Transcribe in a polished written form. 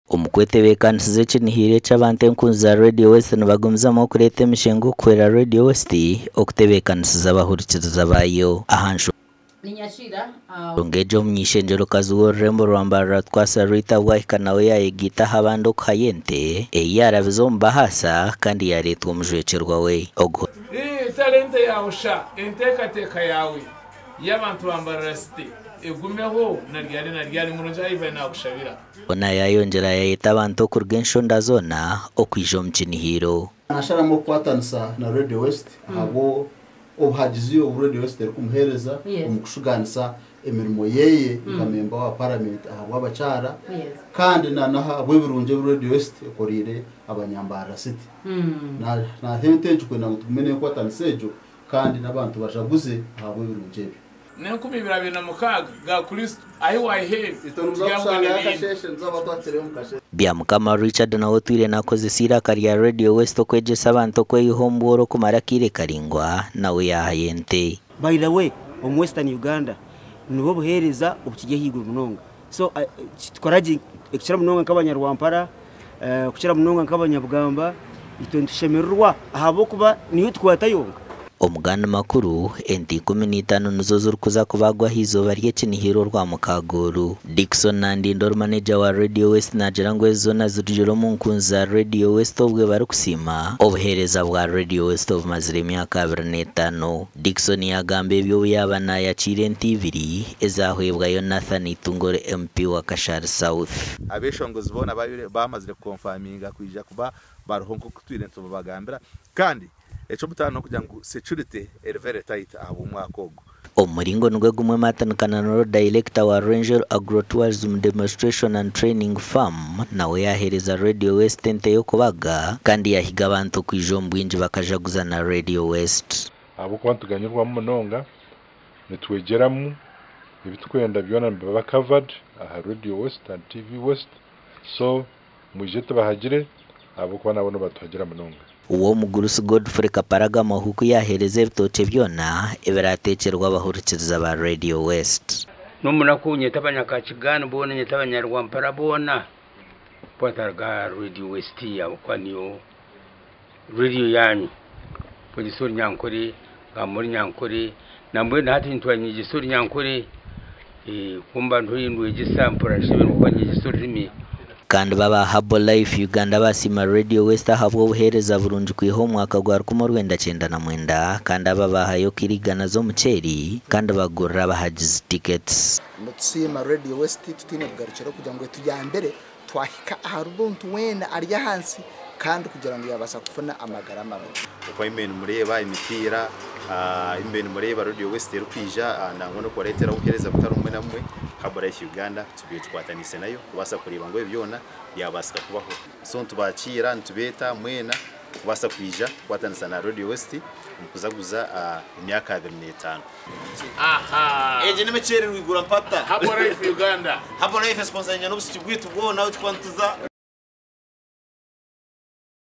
Omu kwetebeekanisiza ekinihiiro eky'abantu enkunzi za Radio West nibagumizamu okureeta emishengo okuhwera Radio West okutebeekanisiza abahurikiriza baayo. Aha nshonga egyo, omuny'eishengyerokazi w'orurembo rwa Mbarara Twasa Rita Bwahika nawe yaayegaita aha bandi okuhayo ente ei yaarabize omu bahaasa kandi yaareetwa omujwekyerwa we. Etalenta yaawe sha, enteekateeka yaawe y'abantu ba Mbarara City egumeho na ryari na ryari. Murungi Ivan naakushabira. Hoona yaayongyera yaayeta abantu okuruga enshonda zoona okwija omu kinihiiro. Nasharamu okukwatanisa na Radio West ahabw'obuhagizi obu Radio West erikumuheereza omu kushugaanisa emirimo ye nka memba wa Paramenti ahabw'abakyara kandi n'ahabw'ebirungi ebi Radio West ekoreire abanyambarara City. Naaha ente egyo kwenda ngu tugume n'enkwatanisa egyo kandi n'abantu bajaguze ahabw'ebirungi ebyo. N'e 2026 ga Kristo ahi wayiheera turyabugana ebindi. Byamukama Richard nawe otwire nakozesa eiraka rya Radio West okwegyesa abantu okweyiha omu bworo okumara akaire karaingwa nawe yahayo ente. By the way, omu Western Uganda nibwo buheereza obukiri ahaiguru munonga, so tukora gye ekukira munonga nk'abanyarwampara, kukira munonga nk'abanyabugamba. Itwe nitushemererwa ahabw'okuba niyo tukwata yonka. Omugandi makuru, ente 15 nizo zirikuza kubagwa aha izooba ry'ekinihiro rwa mukaaga oru. Dickson Nandinda, ori maneja wa Radio West, naagira ngu ezi zoona zirugire omu nkunzi za Radio West obwe barikusiima obuheereza bwa Radio West obumazire emyaka 25. Dickson yagamba ebyo obu yaaba naayakiira ente ibiri ezahwebwayo Nathan Itungore, MP wa Kashari South. Abeshongozi boona bamazire kuconfirminga kwija kuba bariho nk'oku twire nitubagambira, kandi eky'omutaano kugira ngu security eri very tight ahabw'omwaka ogu. Omu muringo nigwo gumwe, Martin Kananuro, director wa Rwenzori Agrotourism Demonstration and Training Farm, nawe yaheereza Radio West ente y'okubaga kandi yahiga abantu okwija omu bwingi bakajaguza na Radio West. Ahabw'okuba nituganyirwamu munonga, nitwegyeramu ebitukwenda byona nibiba covered aha Radio West and TV West, so mwije tubahagire ahabw'okuba nabo nibatuhagira munonga. Uwomugurusi Godfrey Kaparaga Mahuku yaheereza ebitookye byona ebirateekyerwa abahurikiriza ba Radio West. N'omunaku nyeta abanyakakigani boona, nyeta abanyarwampara boona kwataraga Radio West ahabw'okuba niyo radio yanyu. Kwegyesa orunyankore, ngamba orunyankore, nambwenu hati nitwanyegyesa orunyankore, kumba ndwegyesa mpurira nshemereirwe kuba ninyegyesa orurimi. Kandi baba Herbalife Uganda basiima Radio West ahabw'obuheereza burungi kwiha omu mwaka gwa 1999, kandi aba bahayo kirigana z'omuceeri kandi bagurira abahagizi tickets. Nitusiima Radio West tutiine bugarukiro kugira ngu etuyambire twahika aha rubuntu weena ari ahansi kandi kugira ngu yabaasa kufuna amagara marungi. Okuba imwe nimureba emipiira, imwe nimureba Radio West erikwija nangwa n'okubareetera obuheereza butari bumwe na bumwe. Herbalife Uganda tubiire tukwatanise nayo kubaasa kureeba ngu ebyo byona byabaasika kubaho, so nitubakiira, nitubeeta mwena kubaasa kwija kukwatanisa na Radio West omu kuzaguza emyaka 25. Egi n'emiceeri rwigura mpata. Herbalife Uganda. Herbalife sponsoringa n'obusiki bwitu bwona ahu tukuba nituza.